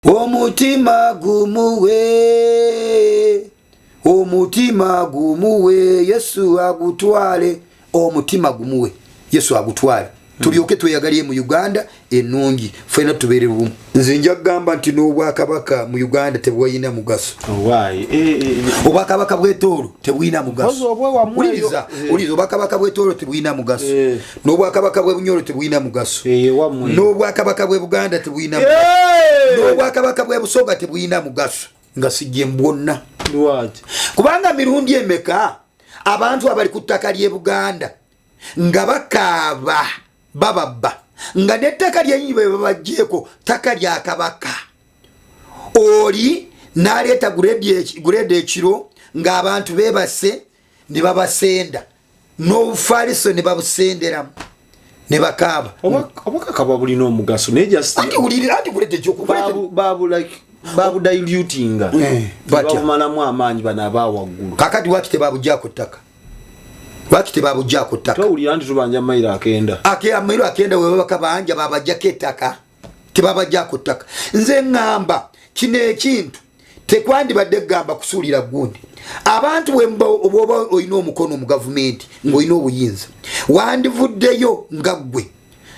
Omutima gumuwe, omutima gumuwe, Yesu agutwale. Omutima gumuwe, Yesu agutwale. Tulyoke tweyagalire mu Uganda ennungi, ffena tubeere bumu. Nze nja kugamba nti n'obwakabaka mu Uganda tebwalina mugaso. Obwakabaka bw'etoolo tebulina mugaso. Wuliriza, wuliriza, obwakabaka bw'etoolo tebulina mugaso. N'obwakabaka bw'e Bunyoro tebulina mugaso. N'obwakabaka bw'e Buganda tebulina mugaso. N'obwakabaka bw'e Busoga tebulina mugaso. Nga sijje bwonna. Kubanga mirundi emeka abantu abali ku ttaka ly'e Buganda nga bakaaba bababba, nga n'ettaka lyennyini bwe babaggyeko ttaka lya Kabaka, oli n'aleeta gureedi ekiro ng'abantu beebase ne babasenda n'obufaliso ne babusenderamu ne bakaaba. Obwakabaka bulina omugaso, naye just Anti wulirira, anti gureedi ekyoku babu like babudilutinga, babumalamu amaanyi bano abawaggulu. Kakati lwaki tebabuggyako ttaka? Lwaki tebabuggyako ttaka? Towulira nti tubanja mayiro 9? Mayiro 9 we babakabanja, babajjako ettaka, tebabajjako ttaka. Nze ŋŋamba kino ekintu tekwandibadde kugamba kusuulira gundi. Abantu bw'oba olina omukono mu gavumenti ng'olina obuyinza, wandivuddeyo nga ggwe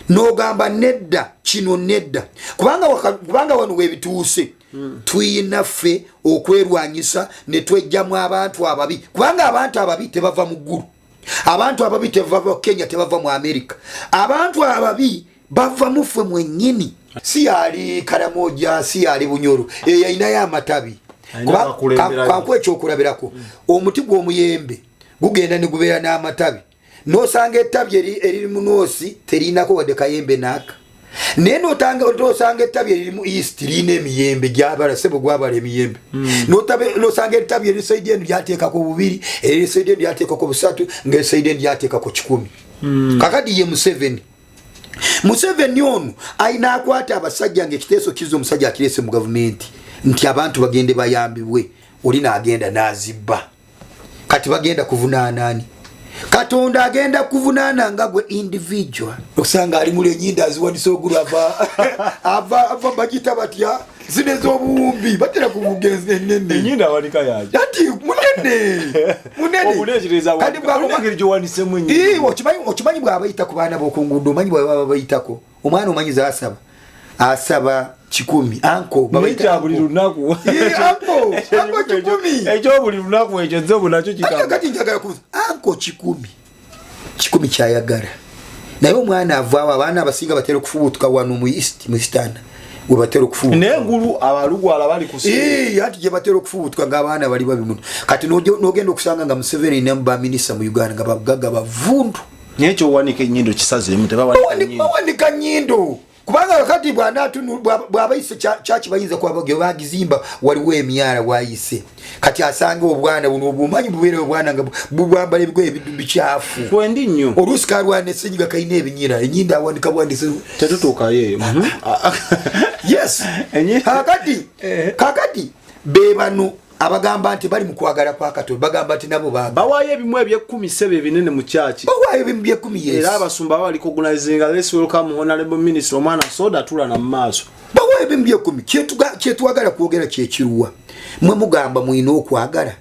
n'ogamba nedda, kino nedda, kubanga wano webituuse. Tuyina ffe okwerwanyisa ne twejjamu abantu ababi, kubanga abantu ababi tebava mu ggulu, abantu ababi tebava mu Kenya, tebava mu Amerika, abantu ababi bava mu ffe mwennyini. Si yali Karamoja, si yali Bunyoro, eyo yalinayo amatabi. Kankuwa ekyokulabirako. Omuti gw'omuyembe gugenda ne gubeera n'amatabi, n'osanga ettabi eriri mu north teririnako wadde kayembe naaka, naye nosanga ettabi eriri mu east lirina emiyembe gyabala, sebo, gwabala emiyembe. Nosanga ettabi eri side eno lyateekako bubiri, eri side eno lyateekako busatu, nga side eno lyateekako 100. Kakati ye Museveni, Museveni ono ayina akwata abasajja nga ekiteeso kiza omusajja akireese mu gavumenti nti abantu bagende bayambibwe, oli naagenda n'azibba. Kati bagenda kuvunaanaani? Katonda agenda kuvunaana nga gwe individual. Osanga ali muli enyinda aziwanisa ogulu, ava bagita batya zino ez'obuwumbi, batera kuvuga enene. Enyindo awanika yaje? Ati munene munene. Obuneekereza. Kati engeri gyowanisemu Ii, enyindo. Okimanyi bw'abayita ku baana b'okunguudo, omanyi bw'ababa bayitako omwana, omanyi zaasaba, asaba 100, uncle, babayita Nekya buli uncle. lunaku. Ii, uncle, uncle 100. Ekyobuli lunaku ekyo nze bunakyo. Ate Kikamba. kati njagala kubuza, uncle 100, 100 kyayagala, naye omwana avaawo. Abaana abasinga batera okufubutuka wano mu east, mu eastern we batera okufubutuka. Naye engulu abalugwala bali ku Ii, anti gye batera okufubutuka ng'abaana bali babi muno. Kati n'ogenda okusanga nga Museveni namu baminisita mu Uganda nga bagagga bavundu. Naye kyowanika enyindo kisazeemu, tebawanika nyindo. Bawanika nyindo, kubanga kati bw'abayise kyaki bayinza kuba bagizimba, waliwo emyala wayise. Kati asanga obwana buno obumanyi bubeera obwana nga bubwambala ebigoye bikyafu. Kwendi nnyo. Oluusi kalwana esenyiga, kalina ebinyira, enyindo awanika bwandise. Tetutuukayo eyo. Yes. Kakati kakati be bano abagamba nti bali mu kwagala kwa Katonda, bagamba nti nabo baagala. Bawaayo ebimu ebyekumi, sebe, ebinene mu kyaki. Bawaayo ebimu byekumi, yes. Era abasumba baba recognizinga, "Let's welcome honorable minister." Omwana soda atula na mu maaso. Bawaayo ebimu byekumi. Kyetwagala kwogera kyekiruwa? Mwe mugamba mulina okwagala,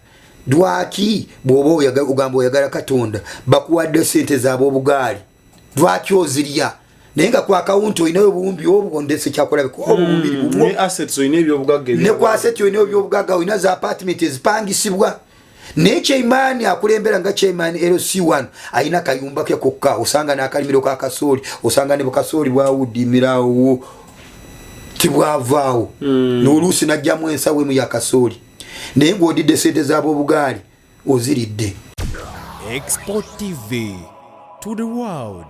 lwaki bw'oba ogamba oyagala Katonda, bakuwadde sente zaabwe obugaali, lwaki ozirya naye nga ku akawunti olinayo obuwumbi obwo? Ndese kyakulabika obuwumbi bubwo. Ne assets olina, ebyobugagga. Ne ku asset olina ebyobugagga, olina za apartment ezipangisibwa, naye chairman akulembera nga chairman LC1 alina kayumba ke kokka, osanga n'akalimiro ka kasooli, osanga ne bukasooli bwawuddimirawo tibwavaawo, n'oluusi najjamu ensawo emu ya kasooli, naye ng'odidde sente z'ab'obugaali oziridde. Export TV to the world.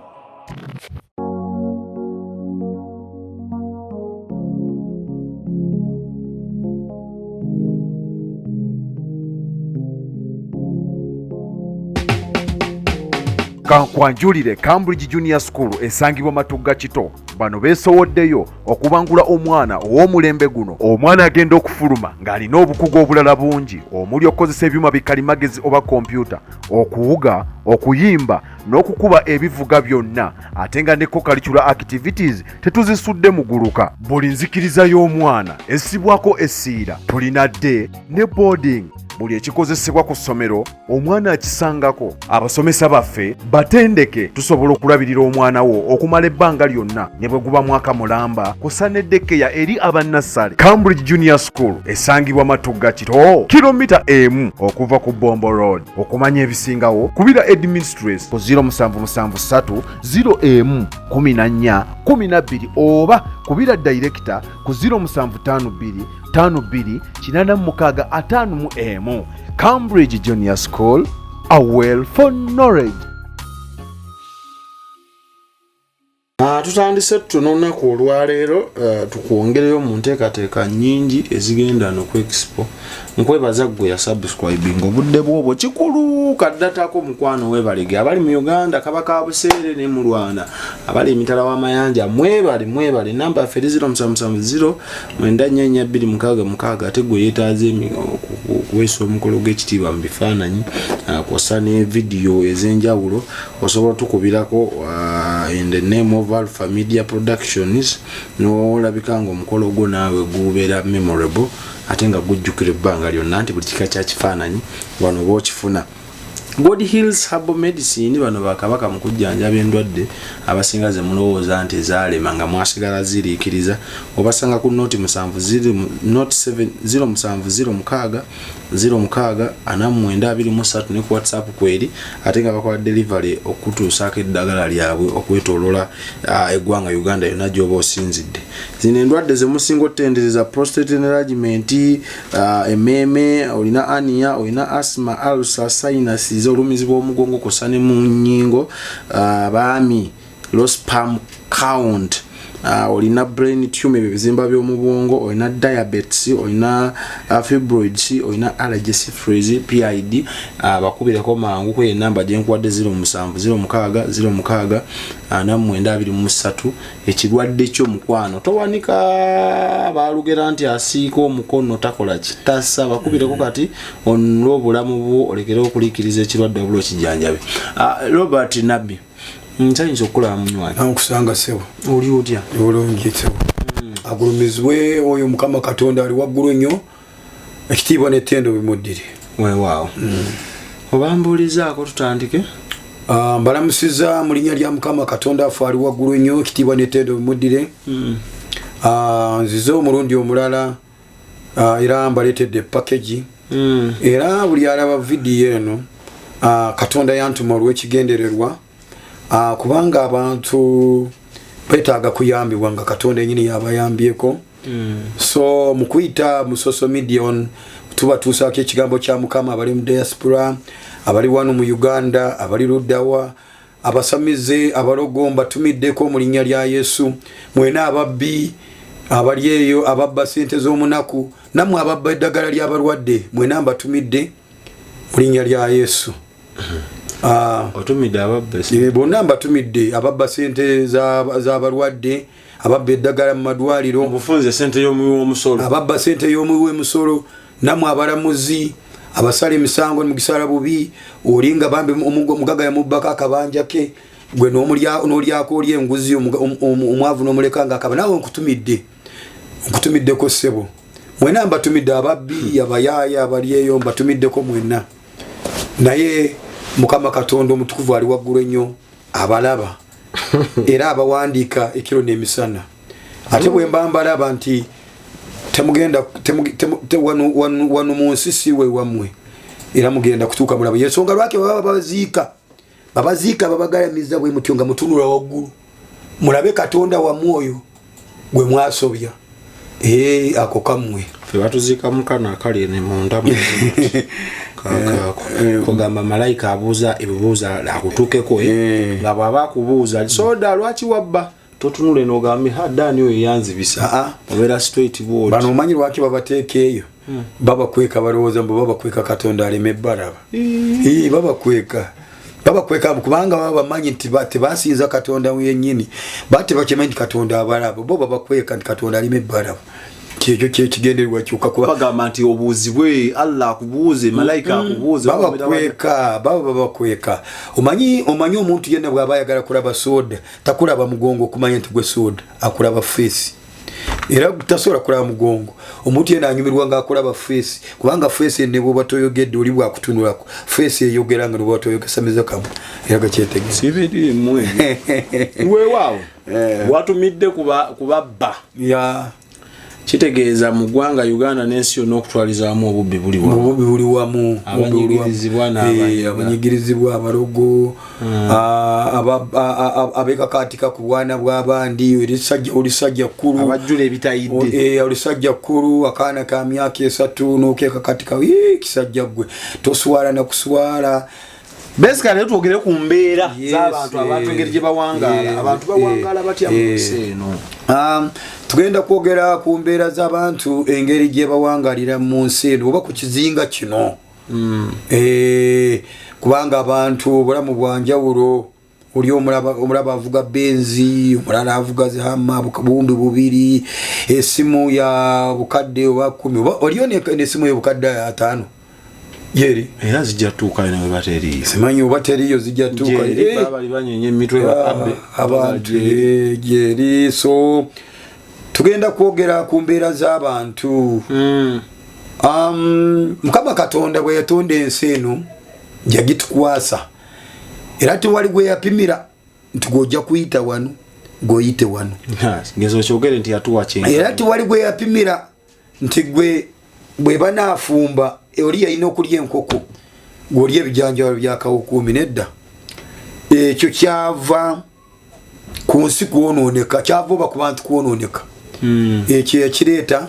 Kankwanjulire Cambridge Junior School esangibwa Matugga Kito. Bano beesowoddeyo okubangula omwana ow'omulembe guno. Omwana agenda okufuluma ng'alina obukugu obulala bungi omuli okukozesa ebyuma bikalimagezi oba kompyuta, okuwuga, okuyimba n'okukuba ebivuga byonna ate nga ne co-curricular activities tetuzisudde muguluka. Buli nzikiriza y'omwana essibwako essiira. Tulina day ne boarding. Buli ekikozesebwa ku ssomero omwana akisangako. Abasomesa baffe batendeke, tusobola okulabirira omwana wo okumala ebbanga lyonna ne bwe guba mwaka mulamba kw'ossa ne daycare eri abannassale. Cambridge Junior School esangibwa Matugga Kito, kilomita 1 okuva ku Bombo Road. Okumanya ebisingawo kubira headmistress ku 0773 01 14 12 oba kubira director ku 0752 52 86 51. Cambridge Junior School, a well for knowledge. Tutandise tuno olunaku olwaleero, tukwongereyo mu nteekateeka nnyingi ezigenda no ku expo. Nkwebaza ggwe ya subscribing obudde bwobwo kikulu kaddatako mukwano. Weebalege abali mu Uganda, Kabaka Buseere ne Mulwana, abali emitala w'amayanja, mwebale, mwebale. Namba yaffe eri 0770 944266. Ate gwe yeetaaze okuweesa omukolo gw'ekitiibwa mu bifaananyi, kw'ossa ne vidiyo ez'enjawulo, osobola tukubirako in the name of Alpha Media Productions, n'olabika nga omukolo gwo naawe gubeera memorable ate nga gujjukira ebbanga lyonna nti buli kika kya kifaananyi wano oba okifuna. God Hills Herbal Medicine, bano bakabaka mu kujjanjaba endwadde abasinga ze mulowooza nti ezaalema nga mwasigala ziriikiriza. Obasanga ku noti 7 0 noti 7 0 7 0 6 0 6 49 23 ne ku WhatsApp kweri, ate nga bakola delivery okutuusaako eddagala lyabwe okwetoolola eggwanga Uganda yonna gy'oba osinzidde. Zino endwadde zemusinga otendereza: prostate enlargement, emmeeme, olina hernia, olina asthma, ulcer, sinuses, olumizibwa omugongo kw'ossa ne mu nnyingo, baami low sperm count, olina brain tumor, ebyo ebizimba by'omu bwongo, olina diabetes, olina fibroids, olina allergy, syphilis, PID. Bakubireko mangu kweyo enamba gyenkuwadde, 07 06 06 49 23. Ekirwadde kyo mukwano towanika, balugera nti asiika omukono takola kitasa. Bakubireko kati onunule obulamu bwo, olekere okuliikiriza ekirwadde wabula okijjanjabe. Robert Nabbi, nsanyusa okukulaba munywanyi. Nankusanga ssebo. Oli otya? Bulungi ssebo, agulumizibwe oyo Mukama Katonda ali waggulu nnyo, ekitiibwa n'ettendo bimuddire. Weewaawo, obambuulizaako tutandike. Mbalamusiza mu linnya lya Mukama Katonda afe ali waggulu nnyo, ekitiibwa n'ettendo bimuddire. Nzize omulundi omulala, era mbaleetedde package. Era buli alaba vidiyo eno, Katonda yantuma olw'ekigendererwa, kubanga abantu betaaga kuyambibwa nga Katonda yenyini yabayambyeko. So mu kuyita mu social media on tubatuusaako ekigambo kya Mukama, abali mu diaspora, abali wano mu Uganda, abali luddawa, abasamize, abalogo, mbatumiddeko mu linnya lya Yesu. Mwena ababbi abali eyo ababba sente z'omunaku, nammwe ababba eddagala ly'abalwadde, mwena mbatumidde mu linnya lya Yesu. Otumidde ababba? Bonna mbatumidde, ababba sente z'abalwadde, ababba eddagala mu madwaliro. Obufunze sente y'omuwi w'omusolo. Ababba sente y'omuwi w'emusolo, nammwe abalamuzi abasala emisango mugisala bubi, oli nga bambi omugaga yamubbako akabanja ke, gwe n'olyako oli enguzi, omwavu n'omuleka nga akaba. Naawe nkutumidde, nkutumiddeko ssebo. Mwena mbatumidde, ababbi, abayaaya abali eyo, mbatumiddeko mwenna. Naye Mukama Katonda omutukuvu ali waggulu ennyo abalaba era abawandiika ekiro n'emisana. Ate bwe mba mbalaba nti temugenda wano mu nsi si we wammwe, era mugenda kutuuka mulaba. Yensonga lwaki baba babaziika, babaziika babagalamiza bwe mutyo nga mutunula waggulu, mulabe Katonda wammwe oyo gwe mwasobya. Ee, ako kammwe. Fe batuziika mukano akali ene munda kakako kugamba malayika abuuza ebibuuzo akutuukeko, eh? Nga bw'aba akubuuza, "Soda, lwaki wabba?" totunule n'ogambe, "Ha, daani oyo yanzibisa." Obeera straight bwoti. Bano omanyi lwaki babateeka eyo? Babakweka, balowooza mbu babakweka Katonda aleme balaba. Ii, babakweka. Babakweka kubanga baba bamanyi nti tebasinza Katonda yennyini, ba tebakimanyi nti Katonda abalaba. Bo babakweka nti Katonda alima ebbalaba. Kyekyo kyekigendererwa kyokka, kuba Bagamba nti obuuzibwe, Allah akubuuze, malayika akubuuze. Babakweka, baba babakweka. Omanyi omuntu yenna bw'aba ayagala kulaba soda, takulaba mugongo okumanya nti gwe soda, akulaba face. Era tasobola kulaba mugongo. Omuntu yenna anyumirwa nga akulaba face, kubanga face ne bwoba toyogedde, oli bwakutunulako, face eyogera nga nebwoba toyogesamiza kamu, era gakyetegeeza. Sibirimu ebyo. Weewaawo, watumidde kubabba. Ya. Kitegeeza mu ggwanga Uganda n'ensi yonna okutwalizaamu, obubbi buli wamu. Obubbi buli wamu. Abanyigirizibwa n'abanyiga. Abanyigirizibwa, abalogo, abekakatika ku bwana bw'abandi. Olisajja kkulu. Abajjula ebitayidde. Olisajja kkulu, akaana ka myaka 3 nokekakatika. Kisajja gwe, toswala nakuswala. Basically, leero twogere ku mbeera z'abantu, abantu engeri gye bawangaala. Abantu bawangaala batya mu nsi eno? Tugenda kwogera ku mbeera z'abantu, engeri gye bawangalira mu nsi eno oba ku kizinga kino. Kubanga abantu obulamu bwanjawulo. Oli omulaba avuga Benz, omulala avuga zi Hummer 2000, esimu ya bukadde oba 10, oba oliyo nesimu y'obukadde 50 yeri. Era zijja tuukayo ne weba teriiyo. Simanyi oba teriyo, zijja tuuka. Gyeri, baba banyenya emitwe bakabbe. Abantu, gyeri. So tugenda kwogera ku mbeera z'abantu. Mukama Katonda bwe yatonda ensi eno, yagitukwasa, era tewali gwe yapimira nti gwojja kuyita wano, gweoyite wano. Ngezo okyogere nti yatuwa kyenkanyi. Era tewali gwe yapimira nti gwe bwe banaafumba, oli yalina okulya enkoko, gweolya ebijanjalo byakawukuumi. Nedda, ekyo kyava ku nsi kwonooneka, kyava oba ku bantu kwonooneka. Ekyo yakireeta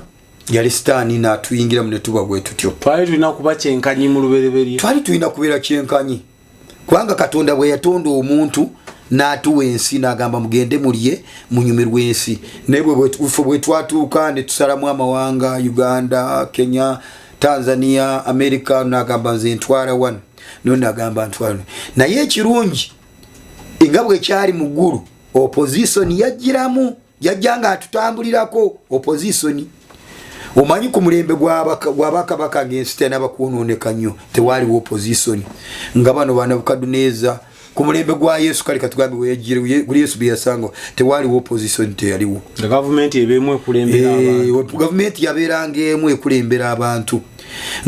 yali Sitaani, natuyingiramu netuba bwe tutyo. Twali tulina kuba kyenkanyi mu lubereberye. Twali tulina kubeera kyenkanyi, kubanga Katonda bwe yatonda omuntu n'atuwa ensi, n'agamba mugende mulye munyumirwe ensi. Naye ffe bwe twatuuka ne tusalamu amawanga, Uganda, Kenya, Tanzania, America, n'agamba nze ntwala wano, no nagamba ntwala. Naye ekirungi, nga bwe kyali mu ggulu, opposition yajjiramu, yajja nga atutambulirako opposition. Omanyi ku mulembe gw'abakabaka, ng'ensi tenaba kwonooneka nnyo, tewaaliwo opposition nga bano Banabukaduneza. Ku mulembe gwa Yesu, kale katugambe weyajjire kuli Yesu byeyasanga, tewaliwo opposition, teyaliwo. Nga gavumenti ebeemu ekulembera abantu. Gavumenti yabeeranga emu ekulembera abantu,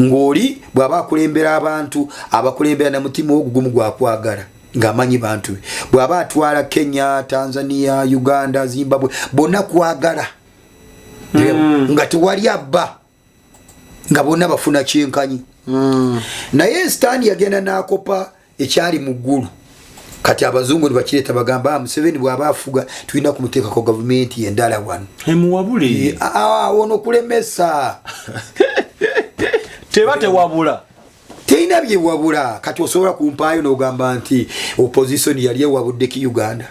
ng'oli bw'aba akulembera abantu, abakulembera na mutima ogugumu gwakwagala, ng'amanyi bantu be. Bw'aba atwala Kenya, Tanzania, Uganda, Zimbabwe, bonna kwagala, nga tewali abba, nga bonna bafuna kyenkanyi. Naye Sitaani yagenda n'akopa ekyali mu ggulu. Kati abazungu nebakireeta, bagamba, "Ah, Museveni bw'aba afuga tulina kumuteekako gavumenti endala wano." Emuwabule. Ah, ono kulemesa. Teba tewabula. Terina byewabula. Kati osobola kumpaayo n'ogamba nti opposition yali ewabuddeki Uganda?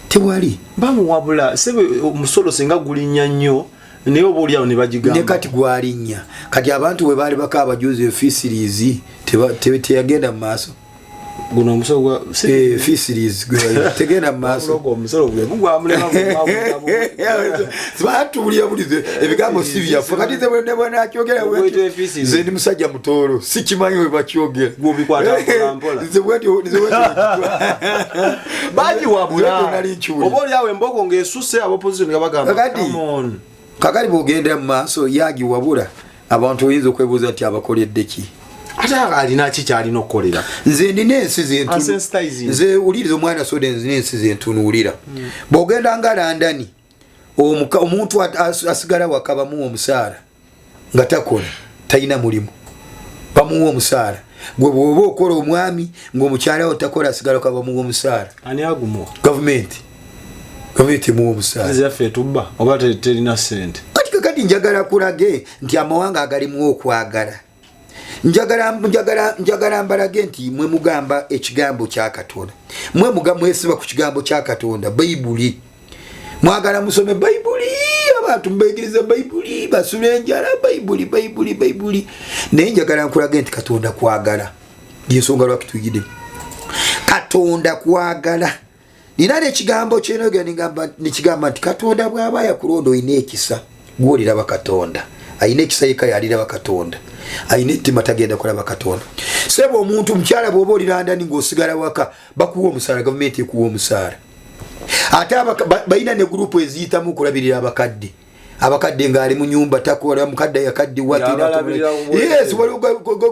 Tewali. Bamuwabula sebe, omusolo singa gulinnya nnyo, naye oba oliawo ne bagigamba. Ne kati gwalinnya. Kati abantu bwe baali baka abajuzi efisirizi, teyagenda mu maaso. Guno omusolo gwa Fisheries tegenda mu maaso. Omusolo gwe gugwamulema. Batuwulira bulize ebigambo si byaffe. Kati nze bwenakyogera, Ogwetwa efisirizi. nze ndi musajja mutoolo, sikimanyi we bakyogera. Gw'obikwata mpola mpola. Nze nze bwentyo. Bagiwabula. Nze nali nkiwulira. Oba oliawo emboko ng'esuse, abopposition nga bagamba, Kakati- "Come on." Kakati bwogenda mu maaso, yagiwabula abantu, oyinza okwebuuza nti abakoledde ki? Ate alina ki kyalina okukolera? Nze nina ensi Asensitizing. Nze wuliriza omwana soda, nzina ensi zentunuulira. Bwogenda nga Landani, omuntu asigala waka, bamuwa omusaala nga takola, talina mulimu, bamuwa omusaala. Gwe bwoba okola omwami, ngaomukyala wo takola, asigala waka, bamuwa omusaala. Ani agumuwa? Gavumenti, gavumenti emuwa omusaala. Zaffe etubba oba terina sente. Kati kakati njagala kulage nti amawanga agalimu okwagala, njagala mbalage nti mwe mugamba ekigambo kya Katonda, mwe mwesiba ku kigambo kya Katonda, Bayibuli. Mwagala musome Bayibuli, abantu mubayigiriza Bayibuli, basula enjala, Bayibuli, Bayibuli, Bayibuli. Naye njagala nkulage nti Katonda kwagala, yensonga lwaki tuyigide. Katonda kwagala. Nina nekigambo kyenogera nekigamba nti Katonda bw'aba yakulonda olina ekisa, gwoliraba Katonda. Alina ekisa yekka yaliraba Katonda, alina ettima tagenda kulaba Katonda. Sebo omuntu mukyala bw'oba oli London ng'osigala waka, bakuwa omusaala, gavumenti ekuwa omusaala. Ate balina ne gurupu eziyitamu okulabirira abakadde. Abakadde ng'ali mu nyumba takola, mukadde yakaddiwa. Yabalabirira ku bwereere. Yes, waliwo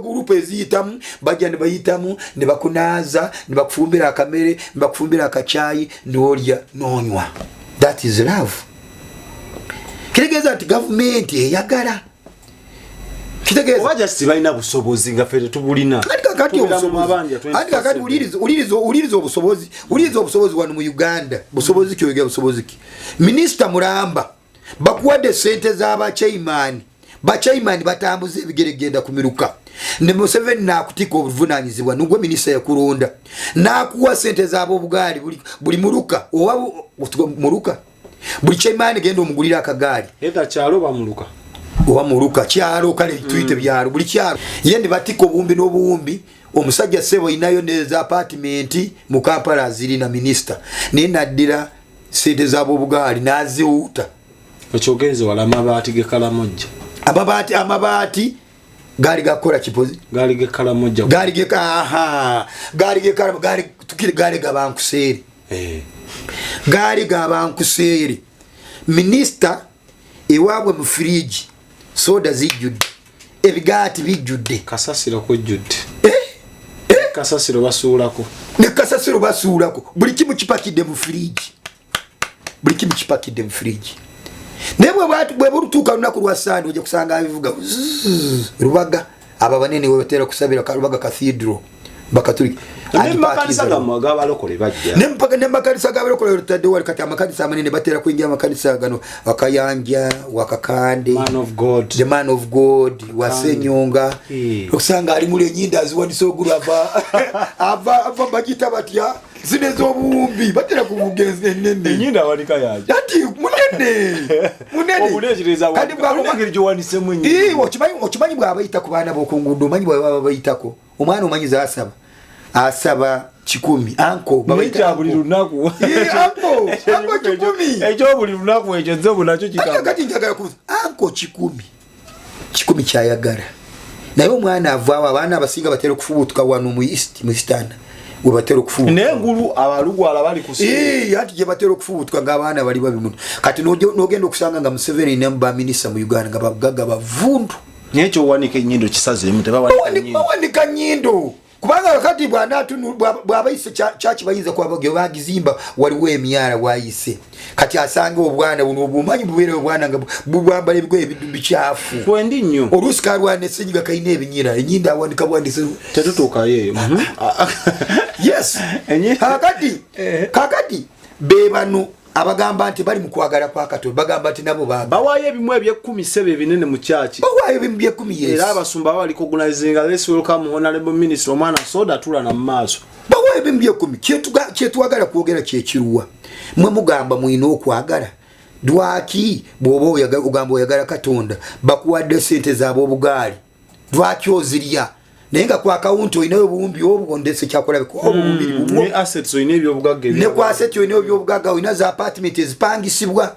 gurupu eziyitamu, bajja ne bayitamu ne bakunaaza ne bakufumbira akamere ne bakufumbira akacyayi n'olya n'onywa. That is love. Kitegeeza nti gavumenti eyagala, kitegeeza Oba just balina busobozi nga ffe tetubulina. Anti kakati Tubeera mu obusobozi mabanja anti kakati 24/7. Wuliriza obusobozi, wuliriza obusobozi wano mu Uganda. Busobozi ki oyogera? Busobozi ki? Minisita mulamba bakuwadde sente z'abachairman, bachairman batambuza ebigere genda ku miruka, ne Museveni nakutika obuvunanyizibwa nugwe minisita yakulonda nakuwa sente z'abobugaali buli muruka oba muruka, buli chairman genda omugulira akagaali. Either kyalo bamuluka. Oba muluka kyalo, kale tuyite byalo, buli kyalo ye ne batika obuwumbi n'obuwumbi. Omusajja sebo inayo neza apartment mu Kampala azirina minisita, naye naddira sente z'abobugaali n'aziwuuta. Ekyogenze wala, amabaati gekalamojja. Amabaati gaali gakukola kipozi. Gaali gekalamojja. Gaali ge, aha, gaali ge gaali tukire, gaali gabankuseere. Gaali gabankuseere. Minisita ewaabwe mu firiigi soda zijjudde, ebigaati bijjudde. Kasasiro kujjudde. Kasasiro basuulako. Ne kasasiro basuulako. Buli kimu kipakidde mu firiigi, buli kimu kipakidde mu firiigi. Naye bwe bulutuuka lunaku lwa Sande, ojja kusanga abivuga zzzz, Rubaga. Abo abanene we batera kusabira Rubaga Cathedral, Bakatuliki. Nemakanisa gammwe ag'abalokole bajja. Nemakanisa g'abalokole lutadde wali. Kati amakanisa amanene batera kuyingira amakanisa gano Wakayanja, Wakakande, Man of God. The Man of God, Wasenyonga. Okusanga ali muli enyinda aziwanisa ogulu, ava bagita batya zino ez'obuwumbi, batera kuvuga enene. Enyindo awanika yaje. Ati munene munene. Obuleekereza. Kati engeri gyowanisemu Ii, enyindo. Okimanyi bw'abayita ku baana b'okunguudo, omanyi bw'aba bayitako omwana, omanyi zaasaba, asaba 100 anko. Nekya buli lunaku. Uncle 100. Ekyobuli lunaku ekyo nze bunakyo. Ate Kikamu. kati njagala kubuza, uncle 100, 100 kyayagala, naye omwana avaawo. Abaana abasinga batera okufubutuka wano mu east, mu eastern we batera okufubutuka. Naye engulu abalugwala bali ku Ii, anti gye batera okufubutuka ng'abaana bali babi muno. Kati n'ogenda okusanga nga Museveni nemu baminisita mu Uganda nga bagagga bavundu. Naye kyowanika enyindo kisazeemu, tebawanika nyindo. Bawanika nyindo kubanga kati bw'abayise kyaki bayinza kuba bagizimba, waliwo emyala wayise. Kati asanga obwana buno obumanyi bubeera obwana nga bwambala ebigoye bikyafu. Kwendi nnyo. Oluusi kalwana esenyiga, kalina ebinyira, enyindo awanika bwandise. Tetutuukayo eyo. Yes. Kakati kakati be bano abagamba nti bali mu kwagala kwa Katonda, bagamba nti nabo baagala. Bawaayo ebimu ebyekumi sebe ebinene mu kyaki. Bawaayo ebimu byekumi, yes. Era abasumba baba recognizinga, let's welcome honorable minister, omwana soda atula na mu maaso. Bawaayo ebimu byekumi. Kyetwagala kwogera kyekiruwa? Mwe mugamba mulina okwagala, lwaki bw'oba ogamba oyagala Katonda, bakuwadde sente zaabwe obugaali, lwaki ozirya naye nga ku akawunti olinayo obuwumbi obwo? Ndese kyakulabika obuwumbi bubwo. Ne assets olina ebyobugagga. Ne ku asset olina ebyobugagga, olina za apartment ezipangisibwa,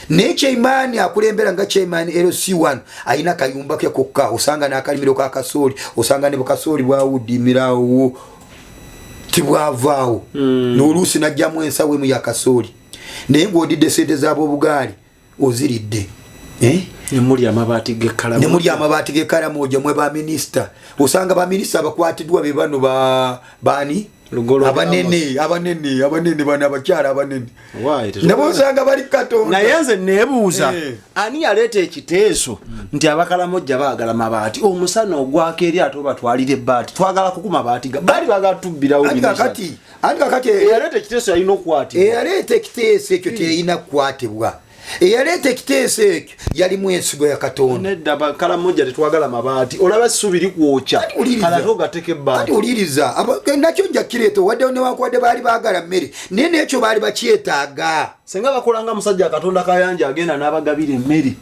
naye chairman akulembera nga chairman LC1 alina kayumba ke kokka, osanga n'akalimiro ka kasooli, osanga ne bukasooli bwawuddimirawo tibwavaawo, n'oluusi najjamu ensawo emu ya kasooli, naye ng'odidde sente z'abobugaali oziridde. Eh? Nemuli amabaati gekalamu. Nemuli amabaati gekalamoja. Mwe baminisita, osanga baminisita abakwatiddwa be bano baani? Lugolo. Abanene, abanene, abanene bano, abakyala abanene. Why? Nabo osanga bali Katonda. Naye nze neebuuza, ani yaleeta ekiteeso nti abakalamojja baagala mabaati? Omusana ogwaka eri, ate obatwalira ebbaati? Twagala kukuma baati, baali baagala tubbirawo. Anti kakati Eyaleeta ekiteeso yalina okukwatibwa. Eyaleeta ekiteeso ekyo teyina kukwatibwa. Eyaleeta ekiteeso ekyo yalimu ensigo ya Katonda. Nedda, bakalamojja tetwagala mabaati, olaba essubi likwokya. Anti wuliriza. Kale ate ogateka Anti ebbaati. wuliriza, nakyo nja kireeta. Wadde newankubadde baali baagala mmere, naye nekyo baali bakyetaaga. Senga bakolanga musajja Katonda Kayanja, agenda n'abagabira emmere.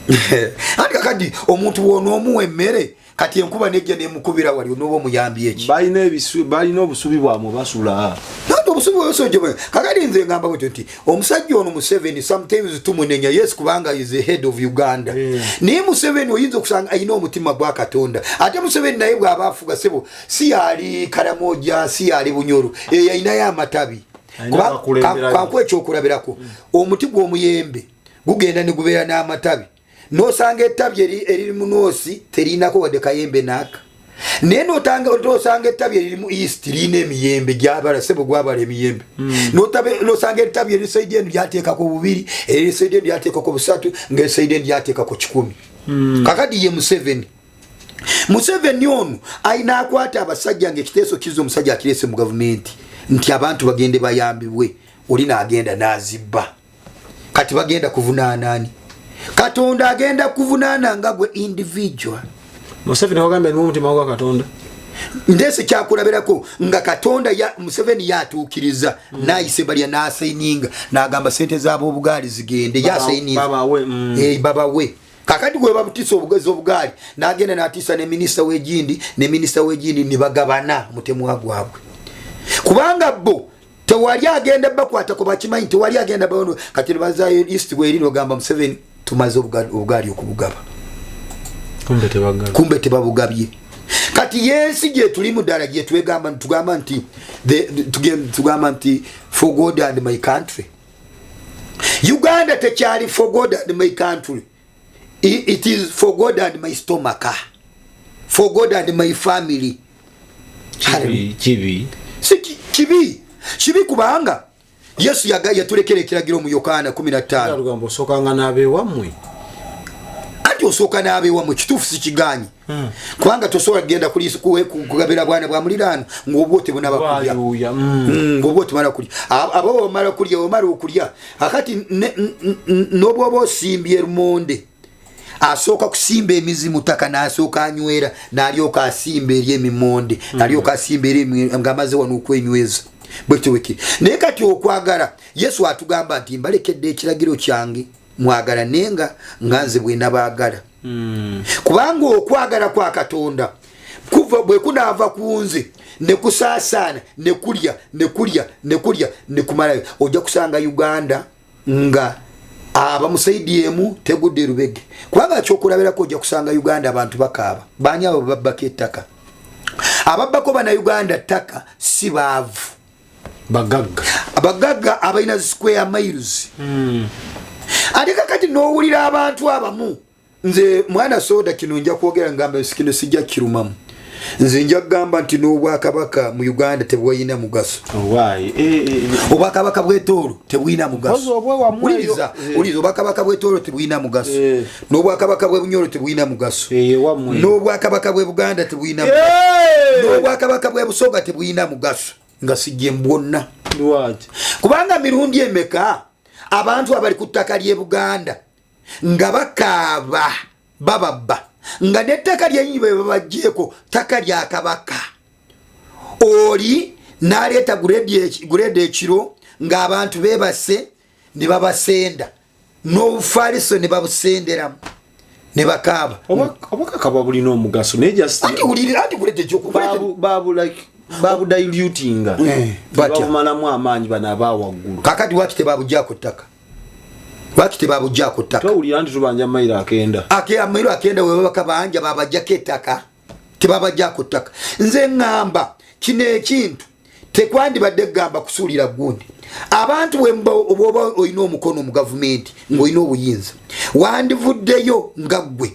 Anti kakati omuntu bw'onoomuwa emmere, kati enkuba nejja nemukubira wali, onooba omuyambi eki? Balina obusubi bwamwe basula. Nanti obusubi bwesojje. Kakati nze ngamba bwetyo nti omusajja ono Museveni, sometimes tumunenya, yes, kubanga is the head of Uganda. Naye Museveni oyinza okusanga alina omutima gwa Katonda. Ate Museveni naye bw'aba afuga, sebo, si yali Karamoja, si yali Bunyoro, eyo ayinayo amatabi. Alina abakulemberayo. Kankuwa ekyokulabirako. Omuti gw'omuyembe gugenda ne gubeera n'amatabi, nosanga ettabi eriri mu north terinako wadde kayembe naaka, naye nosanga ettabi eriri mu east lirina emiyembe gyabala, sebo, gwabala emiyembe. Nosanga ettabi eri side eno lyateekako bubiri, eriri side eno lyateekako busatu, nga eside eno lyateekako 100. Kakati ye Museveni ono ayina akwata abasajja nga ekiteeso kiza omusajja akireese mu gavumenti nti abantu bagende bayambibwe, oli naagenda n'azibba. Kati bagenda kuvunaanaani? Katonda agenda kuvunaana nga gwe individual. Museveni wagambye alimu omutima gwa Katonda. Ndeese kyakulabirako nga Katonda ya Museveni yatuukiriza nayise balya nasayininga nagamba sente z'abobugaali zigende, yasayininga. Babawe. Eh, babawe. Kakati gwe babutisa obugezi obugaali nagenda natiisa ne minisita w'egindi ne minisita w'egindi ne bagabana mutemwa gwabwe, kubanga bo tewali agenda bakwatako, bakimanyi tewali agenda baono. Kati nebazayo east bweri nogamba Museveni tumaze obugaali okubugaba. Kumbe tebagala. Kumbe tebabugabye. Kati yensi gyetulimu ddala gyetwegamba tugamba nti tugamba nti for God and my country. Uganda tekyali for God and my country. It is for God and my stomach, for God and my family. Kibi, kibi. Si kibi, kibi, kubanga Yesu yatulekera ekiragiro mu Yokaana 15. Lugamba osokanga n'abeewammwe. Anti osooka n'abeewammwe, kituufu, sikiganyi, kubanga tosobola kugenda kugabira bwana bwa muliraano ng'obwo tebunaba kulya. Bwayuuya. Ng'obwo temala kulya. Abo omala kulya, omala okulya akati n'obwoba osimbye lumonde, asooka kusimba emizi mu ttaka, n'asooka anywera, n'alyoka asimba eri emimonde, n'alyoka asimba eri ng'amaze wano okwenyweza. Bwekityo bwekiri. Naye kati okwagala, Yesu atugamba nti mbalekedde ekiragiro kyange, mwagala nenga nga nze bwe nabaagala. Kubanga okwagala kwa Katonda kuva bwe kunaava ku nze ne kusaasaana ne kulya ne kulya ne kulya ne kumalayo, ojja kusanga Uganda nga aba mu side emu tegudde rubege. Kubanga kyokulabirako, ojja kusanga Uganda abantu bakaaba. Baani abo babbako ettaka? Ababbako Bannayuganda ttaka si baavu. Bagagga. Abagagga abalina square miles. Ate kakati n'owulira abantu abamu, nze mwana soda kino nja kwogera ngamba kino sijja kirumamu, nze nja kugamba nti n'obwakabaka mu Uganda tebwalina mugaso. Owaayi. Obwakabaka bw'Etoolo tebulina Mpozi mugaso. obwewammwe Wuliriza, wuliriza, obwakabaka bw'Etoolo tebulina mugaso. N'obwakabaka bw'e Bunyoro tebulina mugaso. Ewammwe. N'obwakabaka bw'e Buganda tebulina mugaso. N'obwakabaka bw'e Busoga tebulina mugaso, nga sijje bwonna. Lwaki? Kubanga mirundi emeka abantu abali ku ttaka ly'e Buganda nga bakaaba bababba, nga n'ettaka lyenyini bwe babagjeeko ttaka lya kabaka, oli n'aleeta grader ekiro ng'abantu beebase ne babasenda n'obufaliso ne babusenderamu ne bakaaba. Obwakabaka bulina omugaso, naye just Anti wulirira, anti kuleta ekyokuleeta. Babu like babudilutinga. Batya? Babumalamu amaanyi bano abawaggulu. Kakati lwaki tebabuggyako ttaka? Lwaki tebabuggyako ttaka? Towulira nti tubanja mayiro 90. Ake amairo 90 we babaka banja babajjako ettaka, tebabajjako ttaka. Nze ŋŋamba kino ekintu tekwandibadde kugamba kusuulira gundi. Abantu bw'oba olina omukono mu gavumenti ng'olina obuyinza, wandivuddeyo nga ggwe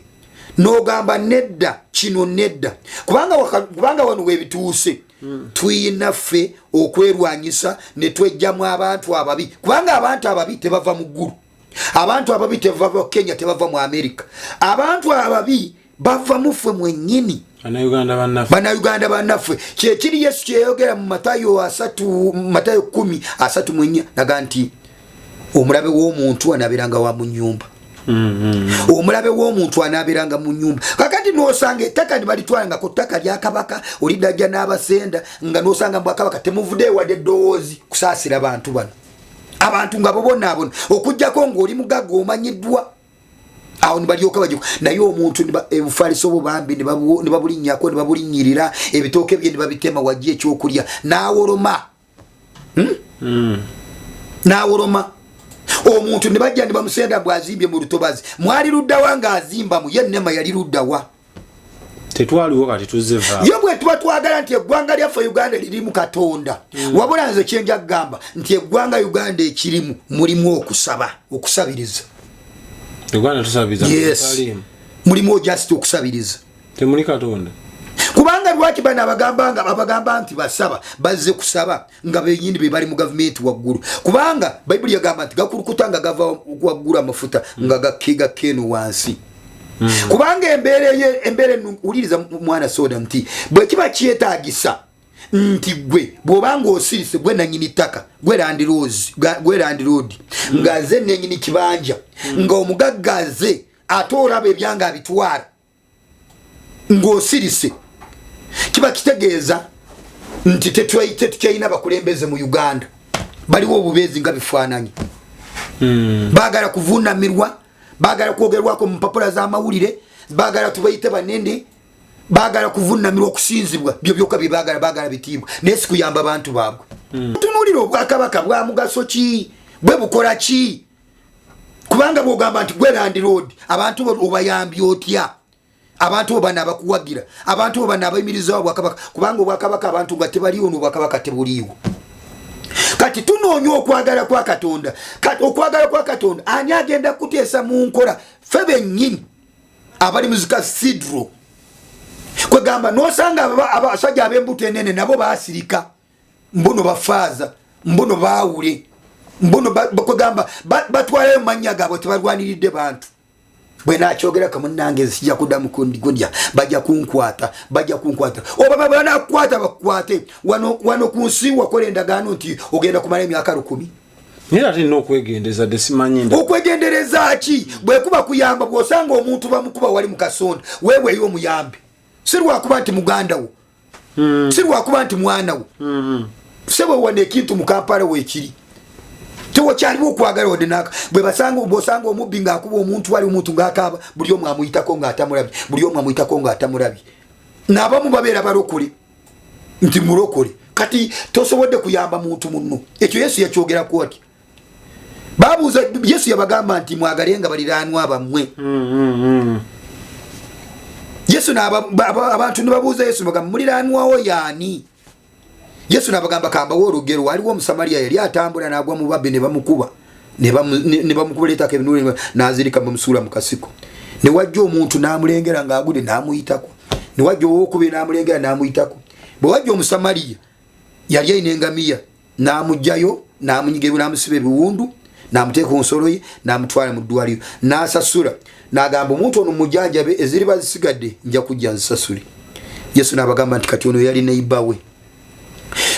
n'ogamba nedda, kino nedda, kubanga wano webituuse tuyina ffe okwerwanyisa ne twejjamu abantu ababi, kubanga abantu ababi tebava mu ggulu, abantu ababi tebava Kenya, tebava mu America, abantu ababi bava mu ffe mwennyini. Bannayuganda bannaffe. Bannayuganda bannaffe. Kyekiri Yesu kyeyogera mu Matayo 30, Matayo 10:34, naga nti omulabe w'omuntu anaabeeranga wa mu nyumba. Omulabe w'omuntu anaabeeranga mu nyumba. Kakati nosanga ettaka ne balitwalanga ku ttaka lya kabaka, olidajja n'abasenda, nga nosanga mbwakabaka temuvuddeyo wadde eddowoozi kusaasira bantu bano, abantu nga bobonaabona, okugjako ng'oli mugagga omanyiddwa. Awo nibalyoka bajja naye omuntu ebufaliso bwo bambi ne babulinnyako ne babulinnyirira, ebitooke bye ne babitema, wajja ekyokulya n'awoloma. N'awoloma. Omuntu ne bajja ne bamusenda bw'azimbye mu lutobazi. Mwali luddawa ng'azimbamu? Ye Nema yali luddawa? Tetwaliwo, kati tuzze va. Ye bwe tuba twagala nti eggwanga lyaffe Uganda lirimu Katonda, wabula nze kyenja kugamba nti eggwanga Uganda ekirimu mulimu okusaba, okusabiriza. Uganda tusabiriza? Yes. Taliimu. Mulimu just okusabiriza. Temuli Katonda. Kubanga lwaki bano abagamba nga abagamba nti basaba bazze kusaba nga benyini be bali mu gavumenti waggulu? Kubanga Bayibuli yagamba nti gakulukuta nga gava waggulu amafuta nga gakkiga keeno wansi. Kubanga embeera embeera wuliriza mwana soda, nti bwe kiba kyetaagisa nti gwe bw'obanga osirise, gwe nanyini ttaka, gwe landlord, nga nze nenyini kibanja, nga omugagga aze ate olaba ebyanga abitwala ng'osirise, kiba kitegeeza nti tetukyalina bakulembeze mu Uganda. Baliwo obubeezi nga bifaananyi. Baagala kuvunamirwa, baagala kwogerwako mu mpapula z'amawulire, baagala tubayite banene, baagala kuvunamirwa, okusinzibwa, byo byokka bye baagala. Baagala bitiibwa naye si kuyamba bantu baabwe. Tunuulira obwakabaka bwa mugaso ki? Bwe bukola ki? Kubanga bwogamba nti gwe landlord, abantu bo obayambye otya? Abantu bo bano abakuwagira, abantu bo bano abayimirizawo obwakabaka, kubanga obwakabaka abantu nga tebaliwo nobwakabaka tebuliiwo. Kati tunoonya okwagala kwa Katonda. Kati okwagala kwa Katonda ani agenda kuteesa mu nkola? Ffe bennyini abali mu zi cathedral, kwegamba nosanga abasajja ab'embuto enene nabo basirika, mbuno bafaaza, mbuno baawule, mbuno kwegamba batwalayo mannya gaabwe, tebalwaniridde bantu. Bwe nakyogera kamunange sijja kuddamu kundya, bajja kunkwata, bajja kunkwata. Oba banakukwata bakukwate. Wano wano ku nsi wakola endagaano nti ogenda kumala emyaka 1000. Naye ate nina okwegendeza dde, simanyi Okwegendereza ki? Bwekuba kuyamba, bw'osanga omuntu bamukuba wali mu kasonda, weeweeyo omuyambe, si lwakuba nti muganda wo, si lwakuba nti mwana wo. Sebo, wano ekintu mu Kampala weekiri tewakyaliwo okwagala wadde naka. Bwe basanga, bwosanga omubbi ng'akuba omuntu wali, omuntu ng'akaaba, buli omu amuyitako ng'atamulabye, buli omu amuyitako ng'atamulabye. N'abamu babeera balokole, nti mulokole, kati tosobodde kuyamba muntu munno. Ekyo Yesu yakyogerako ati babuuza Yesu, yabagamba nti mwagalenga baliraanwa bammwe. Yesu abantu ne babuuza Yesu, bagamba, muliraanwawo yaani? Yesu nabagamba, kambawo olugero. Waliwo Omusamaliya yali atambula n'agwa mu babbi ne bamukuba, ne bamukuba ebinulu, n'azirika, bamusuula mu kasiko. Ne wajja omuntu n'amulengera ng'agudde n'amuyitako. Ne wajja owokubiri n'amulengera n'amuyitako. Bwe wajja Omusamaliya, yali alina engamiya, n'amugjayo, n'amunyiga, n'amusiba ebiwundu, n'amuteeka ku nsolo ye, n'amutwala mu ddwaliro, n'asasula, n'agamba omuntu ono mujanjabe, eziriba zisigadde nja kujja nzisasule. Yesu n'abagamba nti kati ono yali neighbour we.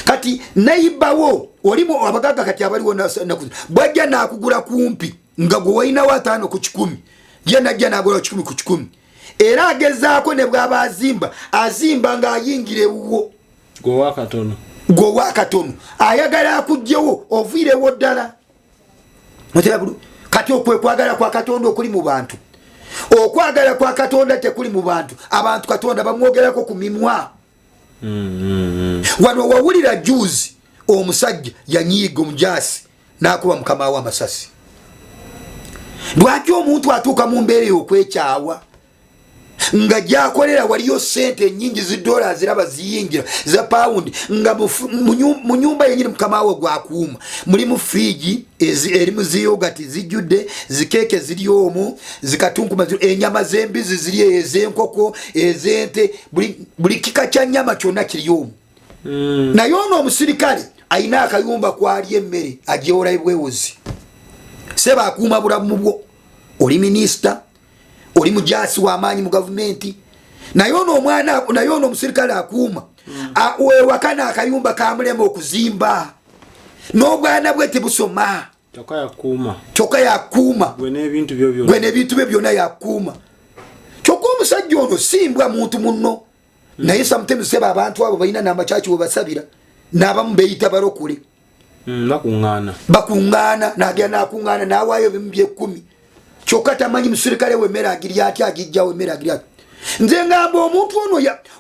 Kati neighbour wo olimu abagagga kati abaliwo naku bwajja n'akugula kumpi nga gwe walinawo 50 ku 100, ye najja n'agula 100 ku 100, era agezaako ne bw'aba azimba, azimba ng'ayingira ewuwo. Gwe wakatono. Gwe owakatono ayagala akugjewo oviirewo ddala. Otera kati okwe kwagala kwa Katonda okuli mu bantu? Okwagala kwa Katonda tekuli mu bantu. Abantu Katonda bamwogerako ku mimwa. Wano wawulira juzi omusajja yanyiiga, omujaasi n'akuba mukama we amasasi. Lwaki omuntu atuuka mu mbeera eyo okwekyawa nga gyakolera waliyo sente enyingi, zidola ziraba ziyingira, za pawundi, nga mu nyumba yenyini mukama we gwakuuma mulimu fridge erimu ziyogati zijjudde, zikeeke ziri omwo, zikatunkuma, enyama z'embizi ziri eyo, ez'enkoko, ez'ente, buli kika kya nyama kyonna kiri omwo. Naye ono omusirikale ayina akayumba kwali emmere agyewolayo bwewozi. Seba akuuma bulamu bwo, oli minisita, oli mujaasi w'amaanyi mu gavumenti, naye ono omwana, naye ono omusirikale akuuma wewaka n'akayumba kamulema okuzimba, n'obwana bwe tebusoma. Kyokka yakuuma. Kyokka yakuuma. Gwe n'ebintu byo byonna. Gwe n'ebintu bye byonna yakuuma. Kyokka omusajja ono simbwa muntu munno. Naye sometimes seba abantu abo balina n'amakyaki we basabira, n'abamu beyita balokole. Bakuŋŋaana. Bakuŋŋaana, nagenda nakuŋŋaana nawaayo ebimu byekumi. Kyokka tamanyi musirikale wemmere agirya atya, agijjawo emmere agirya atya. Nze ngamba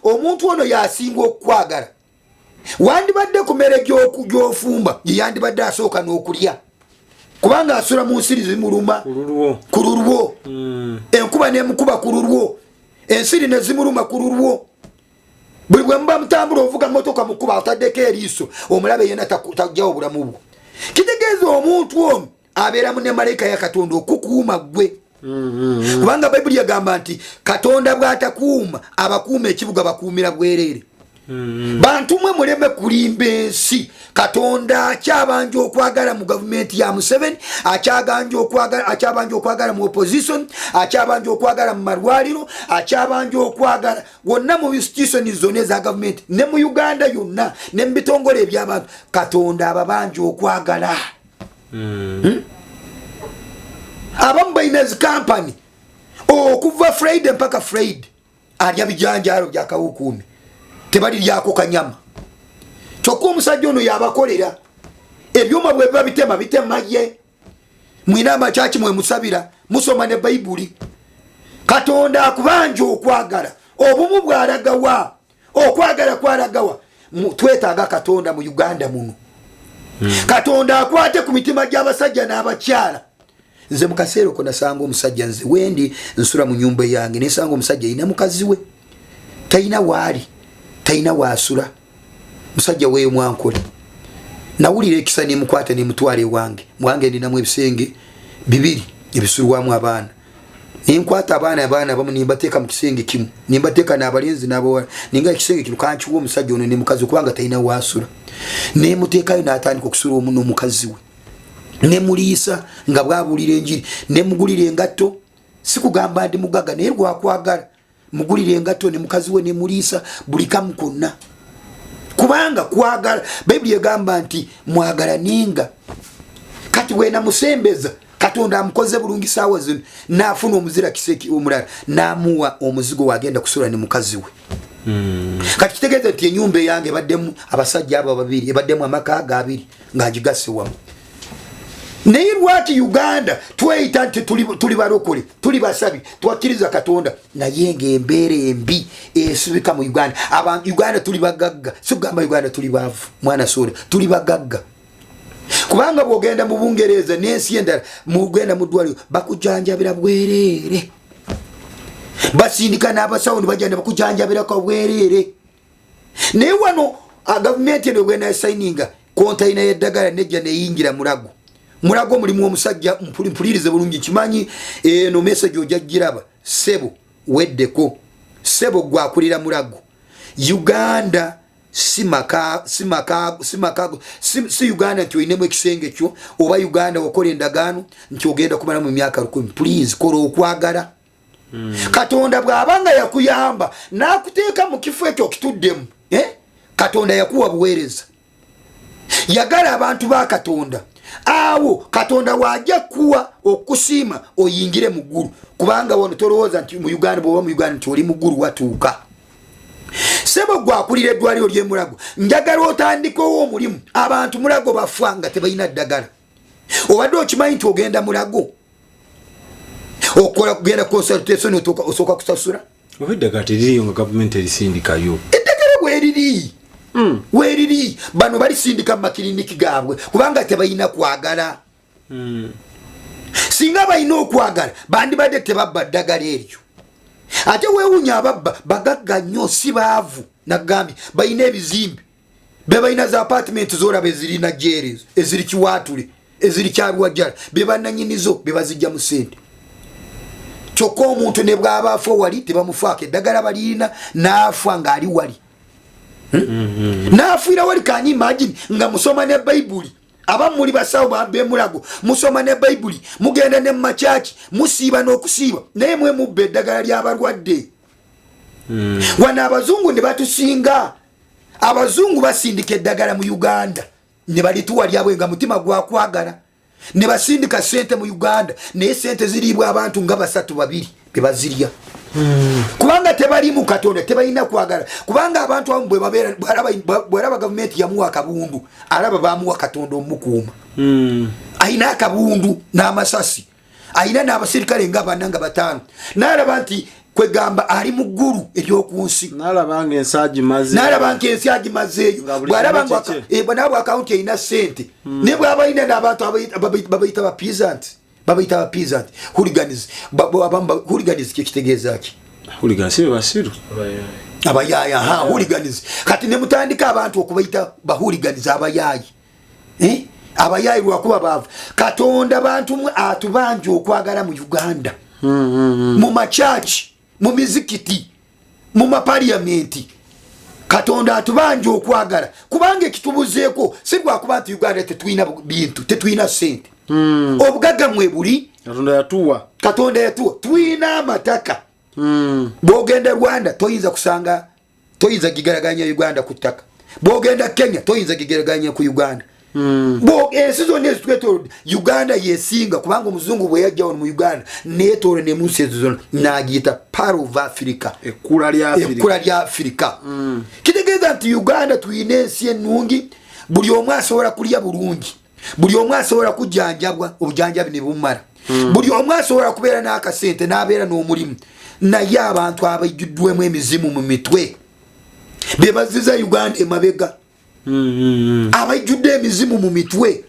omuntu ono yasinga okukwagala. Wandibadde ku mmere gy'ofumba yeyandibadde asooka n'okulya, kubanga asula mu nsiri zimuluma ku lulwo, enkuba nemukuba ku lulwo, ensiri nezimuluma ku lulwo. Buli bwe muba mutambula ovuga motoka mukuba ataddeko eriiso, omulabe yena tajjawo obulamu bwo. Kitegeeza omuntu ono abeeramu ne malayika ya Katonda okukuuma ggwe, kubanga Bayibuli yagamba nti Katonda bw'atakuuma abakuuma ekibuga bakuumira bwereere. Bantu mwe muleme kulimba ensi. Katonda akyabanja okwagala mu gavumenti ya Museveni, akyabanja okwagala mu opposition, akyabanja okwagala mu malwaliro, akyabanja okwagala wonna mu institution zonna eza gavumenti ne mu Uganda yonna ne mu bitongole eby'abantu. Katonda ababanja okwagala. Abamu balina zi kampani okuva Friday mpaka Friday alya bijanjaalo bya kawukuumi, tebaliryako kanyama. Kyokka omusajja ono yabakolera ebyuma bwe biba bitema bitema ye. Mwina amakyaki mwemusabira, musoma ne Bayibuli. Katonda akubanja okwagala. Obumu bwalagawa, okwagala kwalagawa. Twetaaga Katonda mu Uganda muno. Katonda akwate ku mitima gy'abasajja n'abakyala. Nze mu kaseera oko nasanga omusajja, nze wendi nsula mu nyumba yange, nesanga omusajja alina mukazi we, talina waali, talina waasula, musajja weeyo mwankole. Nawulira ekisa nemukwata nemutwala ewange. Mwange ndinamu ebisenge bibiri ebisulwamu abaana, nenkwata abaana abamu nembateeka mu kisenge kimu, nembateeka n'abalenzi n'abawala, nenga ekisenge kino kankiwa omusajja ono ne mukazi kubanga talina waasula. Nemuteekayo n'atandika okusula omu n'omukazi we, nemuliisa nga bwabuulira enjiri, nemugulira engatto. Sikugamba ndi mugaga, naye lwakwagala mugulira engatto ne mukazi we, nemuliisa buli kamu konna, kubanga kwagala. Bayibuli egamba nti mwagala ninga. Kati bwenamusembeza, Katonda amukoze bulungi saawa zino naafuna omuzira kiseki omulala n'amuwa omuzigo wagenda kusula ne mukazi we. Kati kitegeeza nti enyumba eyange ebaddemu abasajja abo babiri, ebaddemu amaka ago abiri nga ngigase wamu. Naye lwaki Uganda tweyita nti tuli balokole, tuli basabi, twakkiriza Katonda, naye ng'embeera embi esubika mu Uganda? Abantu Uganda tuli bagagga, sikugamba Uganda tuli baavu, mwana soda, tuli bagagga. Kubanga bw'ogenda mu Bungereza n'ensi endala, mugenda mu ddwaliro bakujanjabira bwereere, basindika n'abasawo ne bajja ne bakujanjabirako bwereere. Naye wano gavumenti eno bwenasayininga kontayina y'eddagala nejja neyingira Mulago. Mulago mulimu omusajja, mpulirize bulungi, kimanyi eno message ojja giraba. Ssebo weddeko, ssebo gwakulira Mulago. Uganda si maka, si maka, si maka, si Uganda nti olinemu ekisenge kyo, oba Uganda wakola endagaano nti ogenda kumalamu emyaka 1000. Please kola okwagala. Katonda bw'aba nga yakuyamba n'akuteeka mu kifo ekyo okituddemu, Katonda yakuwa buweereza, yagala abantu ba Katonda. Awo Katonda wajja kuwa okusiima oyingire mu ggulu. Kubanga wano tolowooza nti mu Uganda, bw'oba mu Uganda nti oli mu ggulu watuuka. Sebo gwakulira eddwaliro ly'Emulago, njagala otandikewo omulimu. Abantu Mulago bafa nga tebalina ddagala. Obadde okimanyi nti ogenda Mulago okola kugenda consultation osooka kusasula? Oba eddagala teririyo nga gavumenti erisindikayo? Eddagala weeriri, weeriri. Bano balisindika mu makiriniki gaabwe kubanga tebalina kwagala. Singa balina okwagala bandibadde tebabba ddagala eryo. Ate weewunya ababba bagagga nnyo, si baavu. Nagambye balina ebizimbe, be balina za apartment zolaba eziri Nigeria, eziri Kiwaatule, eziri Kyarwajjala, be bannanyinizo, be bazijja mu ssente. Kyokka omuntu ne bw'aba afa wali tebamufaako, eddagala balirina, n'afa ng'ali wali, N'afiira wali. Can you imagine nga musoma ne Bayibuli? Abamu muli basawo b'Emulago, musoma ne Bayibuli, mugenda ne mumakyaki, musiiba n'okusiiba, naye mwe mubba eddagala ly'abalwadde. Wano abazungu ne batusinga. Abazungu basindika eddagala mu Uganda ne balituwa lyabwe nga mutima gwakwagala, ne basindika sente mu Uganda, naye sente ziriibwa abantu nga basatu babiri bebazirya, kubanga tebali mu Katonda, tebalina kwagala. Kubanga abantu abamu bwe babeera, bwalaba gavumenti yamuwa akabundu, alaba bamuwa Katonda omukuuma. Alina akabundu n'amasasi. Alina n'abasirikale nga bana nga bataano, n'alaba nti kwegamba ali mu ggulu ery'oku nsi, Nalaba nga ensi agimaze. N'alaba nti ensi agimazeeyo. Nga buli Bw'alaba kimu nga kikye. Bw'alaba bwa akawunti erina sente, ne bw'aba alina n'abantu babayita ba peasant, babayita ba peasant hooligans. Hooligans kyekitegeeza ki? Hooligan si be basiru? Abayaayi, aha, hooligans. Kati ne mutandika abantu okubayita ba hooligans, abayaayi. Eh? Abayaayi lwakuba baavu. Katonda bantu mwe atubanja okwagala mu Uganda, mu makyaki, mu mizikiti, mu mapaliyamenti. Katonda atubanja okwagala, kubanga ekitubuzeeko si lwakuba nti Uganda tetulina bintu, tetulina sente. Obugagga mwe buli. Katonda yatuwa. Katonda yatuwa, tulina amataka. Bwogenda Rwanda toyinza kusanga, toyinza gigaraganya Uganda ku ttaka. Bwogenda Kenya toyinza gigeraganya ku Uganda. Ensi zonna ezitwetolodde, Uganda yesinga, kubanga omuzungu bwe yajja wano mu Uganda netoolo ne munsi ezo zonna nagiyita part of Africa. Ekkula lya Africa. Ekkula lya Africa. Kitegeeza nti Uganda tulina ensi ennungi, buli omu asobola kulya bulungi, buli omu asobola kujjanjabwa obujanjabi ne bumala, buli omu asobola kubeera n'akasente n'abeera n'omulimu. Naye abantu abajjuddwemu emizimu mu mitwe be bazziza Uganda emabega. Abajjudde emizimu mu mitwe,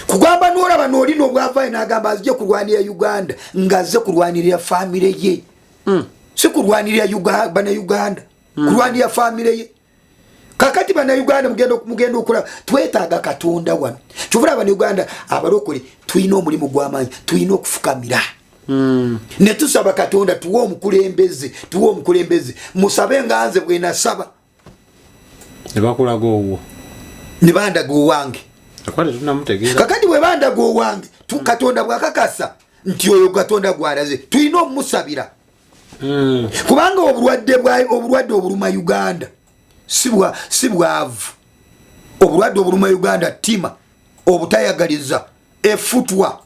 kugamba n'olaba n'oli n'obwavayo n'agamba azije kulwanira Uganda, ng'azze kulwanirira famire ye, si kulwanirira Bannayuganda, kulwanirira famire ye. Kakati Bannayuganda mugenda okulaba twetaaga Katonda wano. Kyovula Bannayuganda abalokole tulina omulimu gw'amaanyi, tulina okufukamira ne tusaba Katonda tuwe omukulembeze, tuwe omukulembeze. Musabe nga nze bwe nasaba. Ne bakulaga owwo. Ne bandaga owange. Akuba tetunamutegeera. Kakati bwe bandaga owange, Katonda bwakakasa nti oyo Katonda gwalaze, tulina omumusabira, kubanga obulwadde obuluma Uganda si bwavu. Obulwadde obuluma Uganda ttima, obutayagaliza, efutwa,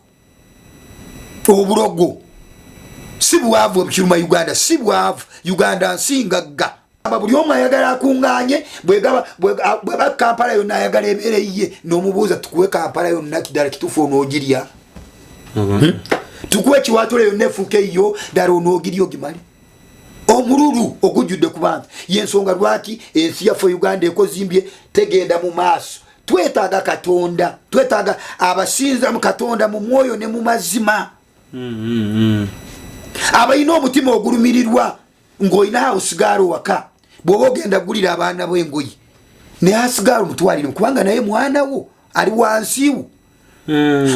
obulogo. Si bwavu obukiruma Uganda, si bwavu. Uganda nsi ngagga. Aba buli omu ayagala akuŋŋaanye, bweba Kampala yonna ayagala ebeere ye, n'omubuuza, tukuwe Kampala yonna ddala kituufu onoogirya? Tukuwe Kiwatule yonna efuuka eyo ddala onoogirya ogimale? Omululu ogujjudde ku bantu yensonga lwaki ensi yaffe Uganda ekozimbye, tegenda mu maaso. Twetaaga Katonda, twetaaga abasinza mu Katonda mu mwoyo ne mu mazima, abalina omutima ogulumirirwa. Ng'olina house girl waka, bw'oba ogenda gulira abaana bo engoye, ne house girl mutwalire, kubanga naye mwana wo ali wansi wo.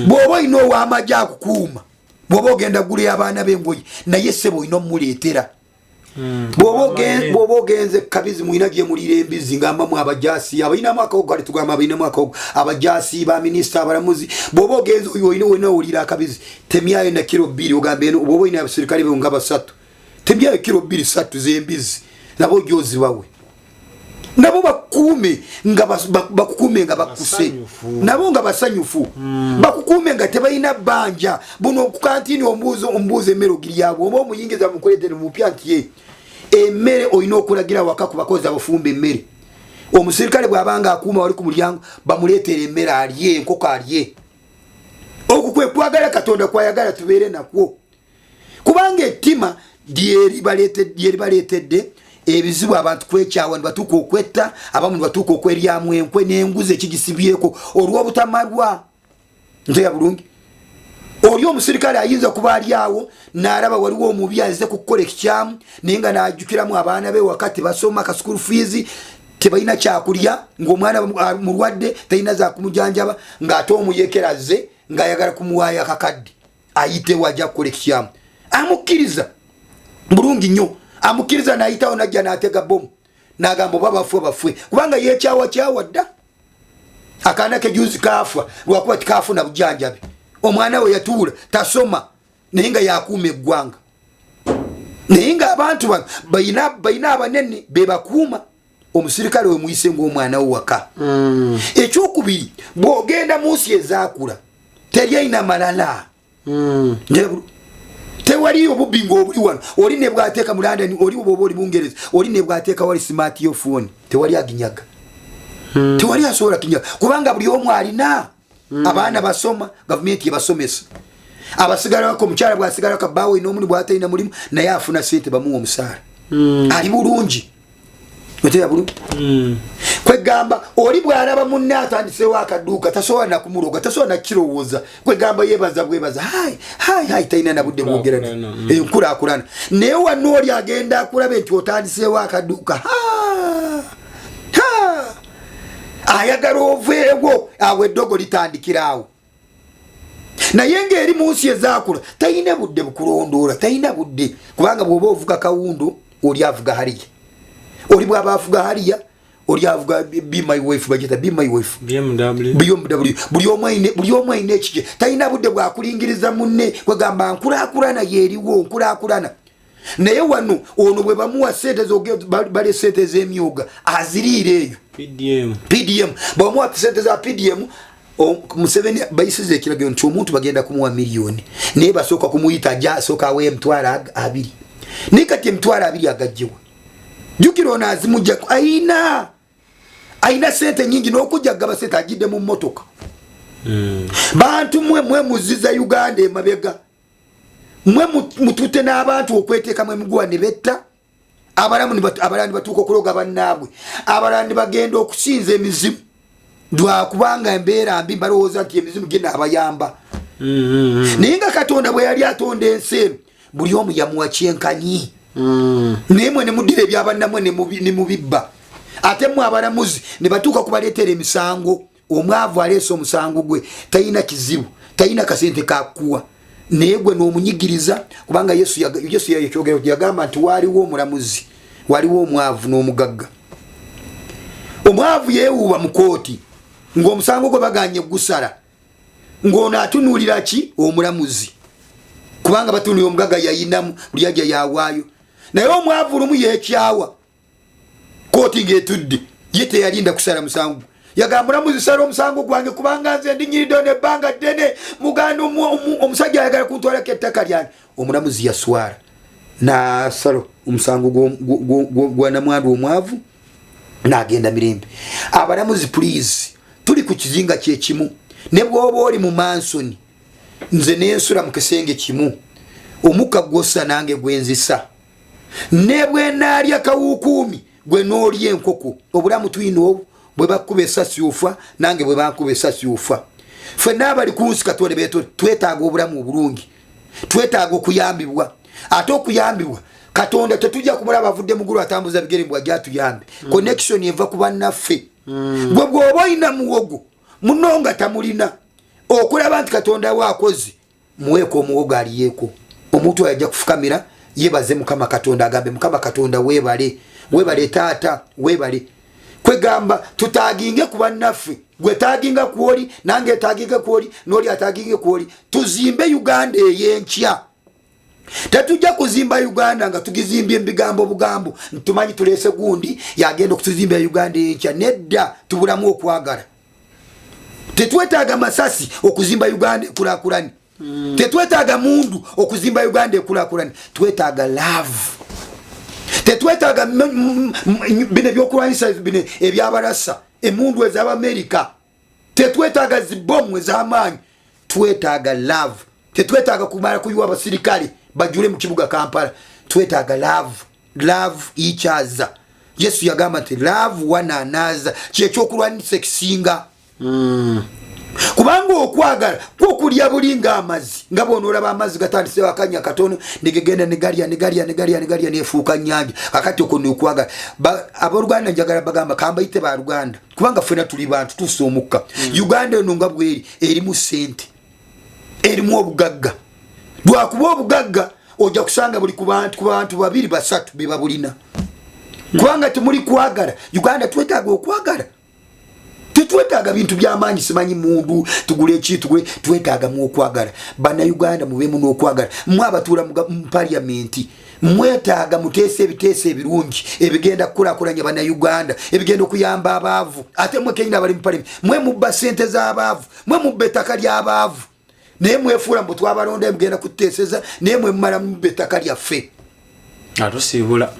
Bw'oba olina ow'amagye akukuuma, bw'oba ogenda gulira abaana b'engoye, naye ssebo olina omuleetera. Bw'oba ogenze kabizi, mulina gyemulira embizi, ngambamu abajasi abalinamu akawogo, kale tugamba abalinamu akawogo, abajasi, baminisita, abalamuzi. Bw'oba ogenze oyo olina olina owulira akabizi, temyayo na kiro 2, ogambe eno. Bw'oba olina abasirikale be nga basatu, temyayo kiro 2 3 z'embizi, nabo gyozibawe, nabo bakukuume nga bakukuume nga bakkuse. Basanyufu. Nabo nga basanyufu, bakukuume nga tebalina bbanja. Buno ku kantini omubuuza emmere ogiryabwe, oba omuyingiza mukuleetera mupya nti ye emmere olina okulagira waka ku bakozi abafumba emmere. Omusirikale bw'abanga akuuma wali ku mulyango, bamuleetera emmere alye, enkoko alye. Okwo kwe kwagala Katonda kwayagala tubeere nakwo, kubanga ettima lyeribaleetedde ebizibu, abantu kwekyawa nibatuuka okwetta abamu, nibatuuka okweryamu enkwe n'enguzi ekigisibyeko olw'obutamalwa. Nteya bulungi, oli omusirikale ayinza kuba ali awo n'alaba waliwo omubi aze kukukola ekikyamu, naye nga n'ajjukiramu abaana be waka tebasoma, ka school fees tebalina, kyakulya, ng'omwana mulwadde, talina zakumujanjaba, ng'ate omuyekera azze ng'ayagala kumuwaayo akakadde ayitewo ajja kukola ekikyamu. Amukkiriza bulungi nnyo, amukkiriza n'ayitawo najja n'atega bomu n'agamba oba bafwe bafwe, kubanga yekyawakyawa dda. Akaana ke juzi kaafa lwakuba tikafuna bujanjabi. Omwana we yatuula tasoma, naye nga yakuuma eggwanga, naye nga abantu bano balina abanene bebakuuma. Omusirikale we muyise ngaomwana we waka. Ekyokubiri, bw'ogenda mu nsi ezaakula teri ayina malala. Tewali obubbi ngaobuli wano. Oli ne bwateeka mu London, oli bwoba oli Bungereza, oli ne bwateeka wali smart yo phone, tewali aginyaga, tewali asobola kinyaga, kubanga buli omu alina abaana basoma, gavumenti ebasomesa. Abasigalako omukyala bwasigalako bbaawe n'omuli bwatalina mulimu naye afuna sente bamuwa omusaala. Ali bulungi. Oteya bulungi. Kwegamba oli bw'alaba munne atandiseewo akaduuka tasobola nakumuloga, tasobola nakirowooza. Kwegamba yebaza bwebaza, hai hai hai, talina na budde bwogera enkulaakulana. Naye wano oli agenda akulabe nti otandiseewo akaduuka, ha ha, ayagala oveewo awo, eddogo litandikira awo. Naye ng'eri mu nsi ezaakula talina budde bukulondoola, talina budde, kubanga bw'oba ovuga kawundu oli avuga Harrier, oli bw'aba avuga Harrier oli avuga be my wife, bagita be my wife. BMW. BMW. Buli omu ayina ekikye, talina budde bwakulingiriza munne. Kwegamba nkulaakulana yeeriwo nkulaakulana. Naye wano ono bwe bamuwa sente bale sente ez'emyoga aziriira eyo. PDM. PDM, bwebamuwa sente za PDM, Museveni bayisiza ekiragiro nti omuntu bagenda kumuwa miliyoni, naye basooka kumuyita ajja asooka awe 20,000. Naye kati 20,000 agajjewa? Jjukira ono azimujjako ayina sente nyingi, n'okujja gaba sente agidde mu mmotoka. Bantu mwe mwe muziza Uganda emabega, mwe mutute n'abantu okweteekamu emiguwa ne betta abalamu, abalala ne batuuka okuloga bannaabwe, abalala ne bagenda okusinza emizimu lwakubanga embeera mbi, balowooza nti emizimu ginaabayamba. Naye nga Katonda bwe yali atonda ensi eno buli omu yamuwa kyenkanyi. Naye mwe ne muddira ebyabannamwe ne mubibba. Ate mwe abalamuzi ne batuuka kubaleetera emisango. Omwavu aleese omusango gwe, talina kizibu, talina kasente kakuwa, naye gwe n'omunyigiriza. Kubanga Yesu yakyogera, yagamba nti waaliwo omulamuzi, waliwo omwavu n'omugagga. Omwavu yeewuuba mu kooti ng'omusango gwe baganye gusala, ng'ono atunuulira ki? Omulamuzi, kubanga batunuulira omugagga yayinamu buli ajja yawaayo. Naye omwavu lumu yeekyawa kooti ng'etudde, ye teyalinda kusala musango, yagamba, "Mulamuzi, sala omusango gwange kubanga nze ndinyiridde nebbanga ddene, muganda omusajja ayagala kuntwalako ettaka lyange." Omulamuzi yaswala nasala omusango gwa namwandu omwavu n'agenda mirembe. Abalamuzi, please, tuli ku kizinga kyekimu. Ne bw'oba oli mu mansion, nze nensula mu kisenge kimu, omukka gwossa nange gwenzisa, ne bwenaalya kawukuumi gwe n'olya enkoko, obulamu tulina obu. Bwe bakuba esasi ofa, nange bwe bankuba esasi ofa. Ffenna abali ku nsi Katonda beeto twetaaga obulamu obulungi, twetaaga okuyambibwa. Ate okuyambibwa Katonda tetujja kumulaba avudde mugulu atambuza bigere mbw ajja atuyambe. Connection eva ku bannaffe. Gwe bw'oba olina muwogo, muno nga tamulina, okulaba nti Katonda we akoze, muweeko omuwogo aliyeeko. Omuntu oyo ajja kufukamira yebaze Mukama Katonda, agambe, "Mukama Katonda weebale, weebale taata, weebale." Kwegamba tutaginge ku bannaffe. Gwe taginga kwoli, nange taginge kwoli, n'oli ataginge kwoli, tuzimbe Uganda ey'enkya. Tetujja kuzimba Uganda nga tugizimbye mubigambo bugambo, ntumanyi tuleese gundi yagenda okutuzimbira Uganda eyenkya. Nedda, tubulamu okwagala. Tetwetaaga masasi okuzimba Uganda ekulakulani. Tetwetaaga mundu okuzimba Uganda ekulakulani. Twetaaga love. Tetwetaaga bino ebyokulwanyisa bino ebyabalasa, emundu ez'Abamerika. Tetwetaaga zibomu ez'amaanyi. Twetaaga love. Tetwetaaga kumala kuyiwa abasirikale bajule mu kibuga Kampala. Twetaaga love. Love each other. Yesu yagamba nti love one another, kyekyokulwanyisa ekisinga. Kubanga okwagala kwokulya buli ngaamazzi, nga bwonoolaba amazzi gatandisewo akanya katono negegenda negalya negalya negalya negalya nefuuka nyanja. Kakati okwo nokwagala. Abooluganda, njagala bagamba kambayite baluganda kubanga ffena tuli bantu, tuusa omukka. Uganda eno nga bweri erimu sente, erimu obugagga, lwakuba obugagga ojja kusanga buli ku bantu babiri basatu bebabulina, kubanga temuli kwagala. Uganda twetaaga okwagala. Tetwetaaga bintu byamaanyi, simanyi mundu tugule eki, tugule. Twetaagamu okwagala. Bannayuganda, mubeemu n'okwagala. Mwe abatuula mu paliamenti, mwetaaga muteesa ebiteeso ebirungi ebigenda kukulakulanya Bannayuganda, ebigenda okuyamba abaavu. Ate mwe kenyina abali mu paliamenti, mwe mubba sente z'abaavu, mwe mubba ettaka ly'abaavu, naye mwefuula mbu twabalonda mugenda kututeeseza, naye mwe mumala mubba ettaka lyaffe. Atusiibula.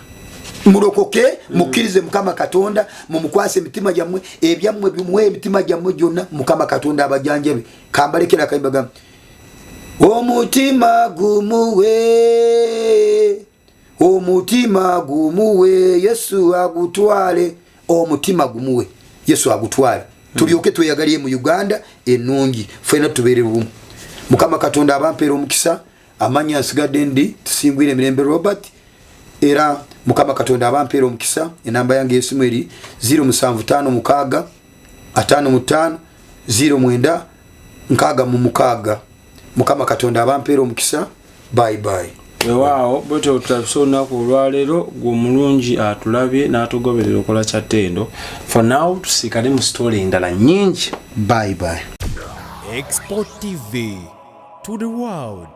Mulokoke, mukkirize Mukama Katonda, mumukwase emitima gyammwe, ebyammwe bimuwe emitima gyammwe gyonna, Mukama Katonda abajanjabe. Kambalekera akayimba gamu. Omutima gumuwe, omutima gumuwe Yesu agutwale, omutima gumuwe Yesu agutwale, tulyoke tweyagalire mu Uganda ennungi, fena tubeere bumu. Mukama Katonda abampeera omukisa. Amanya nsigadde ndi Tusingwire Emirembe Robert, era Mukama Katonda abampeera omukisa. Enamba yange yesimu eri 0756 55 09 66. Mukama Katonda abampeera omukisa. Bye bye. Wewaawo, bwetyo tutapise olunaku olwaleero. Gwe omulungi atulabye n'atugoberera, okola kya ttendo. For now, tusiikane mu story endala nyingi. Bye bye. Export TV to the world.